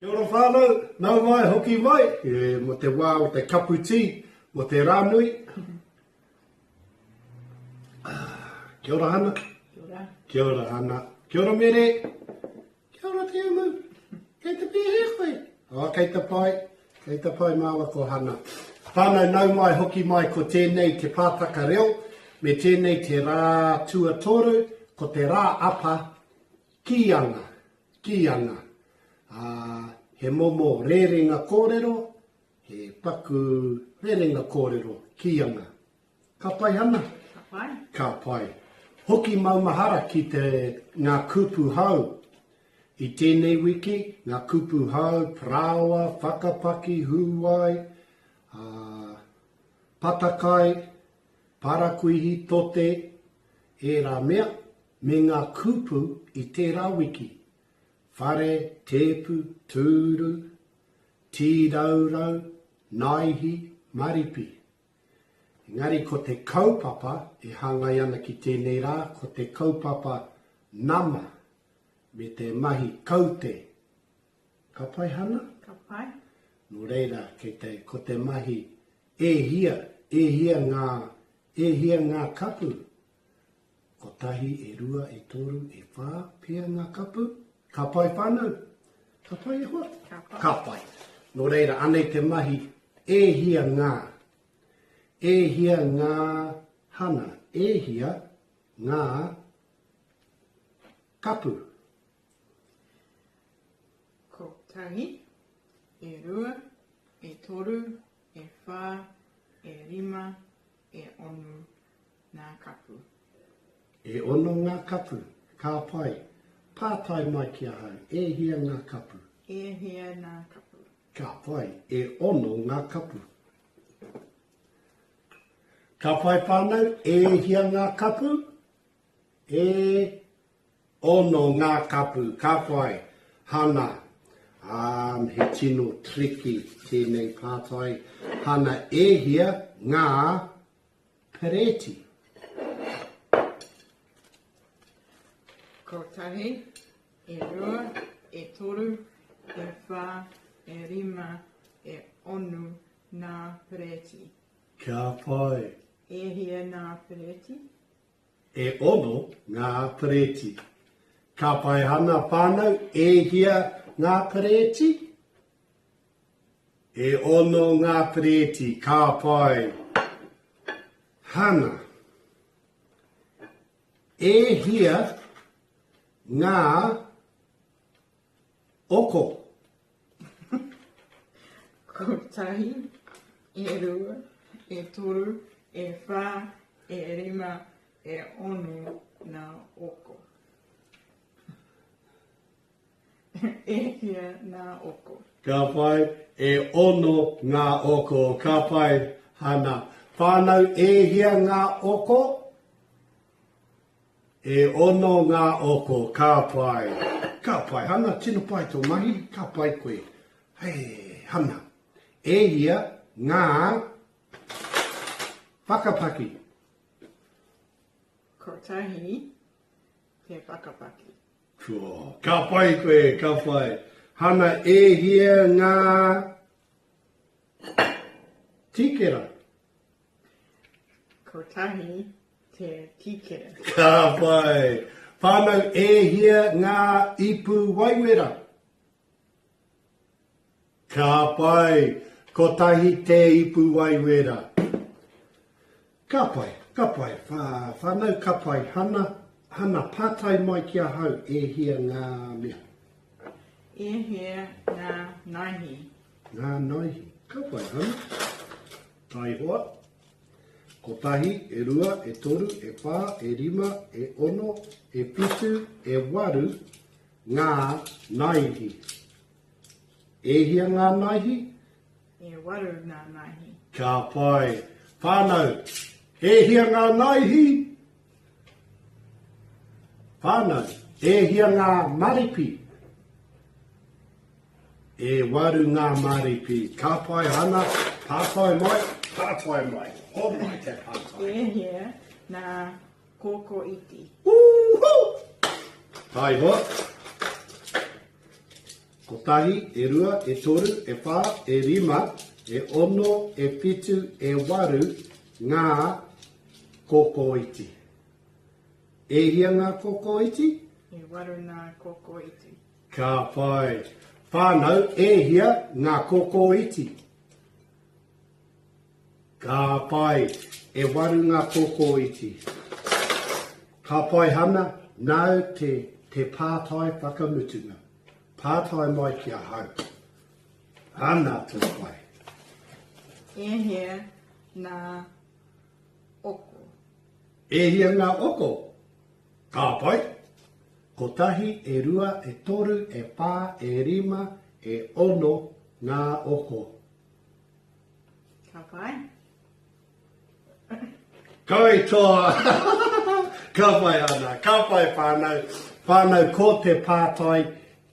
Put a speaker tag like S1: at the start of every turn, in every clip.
S1: Kia ora whānau, nau mai, hoki mai, e, mo te wā o te kapu tī, mo te rā nui. Ah, kia ora Hana.
S2: Kia ora.
S1: Kia ora Hana. Kia ora Mere. Kia ora Te Umu. Kei te pēhea koe? Oh, kei te pai. Kei te pai māua ko Hana. Whānau nau mai, hoki mai, ko tēnei te pātaka reo, me tēnei te rā tuatoru, ko te rā apa, kīanga. Kīanga, ā, he momo rerenga kōrero, he paku rerenga kōrero, kīanga. Ka pai Hana?
S2: Ka pai.
S1: Ka pai. Hoki maumahara ki te, ngā kupu hou. I tēnei wiki, ngā kupu hou, parāoa, whakapaki, hūwai, ā, patakai, parakuihi, tote, ērā mea. Me ngā kupu i tērā wiki, whare, tēpu, tūru, tīraurau, naihi, maripi. Engari ko te kaupapa e hāngai ana ki tēnei rā, ko te kaupapa nama me te mahi kaute. Ka pai Hana?
S2: Ka pai.
S1: Nō reira, kei te, ko te mahi e hia, e hia ngā, e hia ngā kapu Kotahi, e rua, e toru, e whā pea ngā kapu. Ka pai whānau? Ka pai e hoa?
S2: Ka pai.
S1: Ka pai. Nō reira, anei te mahi, e hia ngā. E hia ngā hana. E hia ngā kapu.
S2: Kotahi, e rua, e toru, e whā, e rima, e ono, ngā kapu.
S1: E ono ngā kapu. Ka pai. Pātai mai ki ahau, e hia ngā kapu?
S2: E hia ngā kapu?
S1: Ka pai. E ono ngā kapu. Ka pai whānau, e hia ngā kapu? E ono ngā kapu. Ka pai. Hana. Um, he tino tricky tēnei pātai. Hana, e hia ngā Perēti.
S2: Kotahi, e rua, e toru, e whā, e rima, e ono ngā perēti.
S1: Ka pai.
S2: E hia ngā perēti?
S1: E ono ngā perēti. Ka pai Hana whānau, e hia ngā perēti? E ono ngā perēti, ka pai. Hana. E hia ngā oko?
S2: Kotahi, e rua, e toru, e whā, e rima, e ono ngā oko. E hia ngā oko?
S1: Ka pai, e ono ngā oko. Ka pai, Hana. Whānau, e hia ngā oko? E ono ngā oko. Ka pai. Ka pai, Hana, tino pai tō mahi. Ka pai koe. Hei, Hana. E hia ngā whakapaki?
S2: Kotahi te whakapaki.
S1: Pua. Ka pai koe, ka pai. Hana, e hia ngā tīkera?
S2: Kotahi te tīkera.
S1: Ka pai. Whānau, e hia ngā ipu waiwera? Ka pai. Kotahi te ipu waiwera. Ka pai, ka pai. Wha, whanau ka pai. Hana, Hana, pātai mai ki ahau e hia ngā mea.
S2: E hia ngā naihi.
S1: Ngā naihi. Ka pai, Hana. Taihoa. Kotahi, e rua, e toru, e whā, e rima, e ono, e whitu, e waru ngā naihi. E hia ngā naihi?
S2: E waru ngā naihi.
S1: Ka pai. Whānau, e hia ngā naihi? Whānau, e hia ngā maripi? E waru ngā maripi. Ka pai, Hana. Pātai mai, pātai mai. Homai te pātai.
S2: E hia ngā kōkō iti?
S1: Woohoo! Taihoa. Kotahi, e rua, e toru, e whā, e rima, e ono, e whitu, e waru ngā kōkō iti. E hia ngā kōkō iti?
S2: E waru ngā kōkō iti.
S1: Ka pai. Whānau, e hia ngā kōkō iti? Ka pai. E waru ngā kōkō iti. Ka pai Hana, nāu te, te pātai whakamutunga. Pātai mai ki ahau. Ana tō pai.
S2: E hia ngā oko?
S1: E hia ngā oko? Ka pai. Kotahi, e rua, e toru, e whā, e rima, e ono ngā oko.
S2: Ka pai.
S1: Kai toa! Ka pai ana, ka pai whānau. Whānau ko te pātai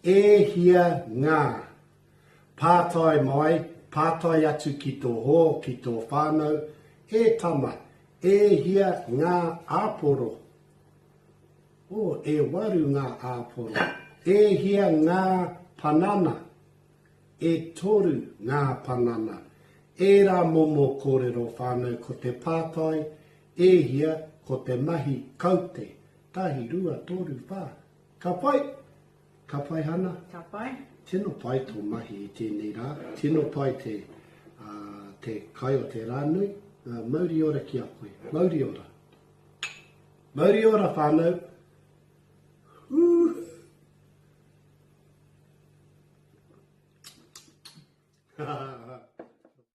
S1: e hia ngā. Pātai mai, pātai atu ki tō hoa, ki tō whānau, e tama, e hia ngā āporo? Oh, e waru ngā āporo. E hia ngā panana? E toru ngā panana. Ērā momo kōrero whānau ko te pātai, e hia, ko te mahi kaute, tahi, rua, toru, whā. Ka pai! Ka pai Hana?
S2: Ka pai.
S1: Tino pai tō mahi i tēnei rā. Tino pai te, uh, te kai o te rā nui. Uh, mauri ora ki a koe. Mauri ora. Mauri ora whānau. Hū.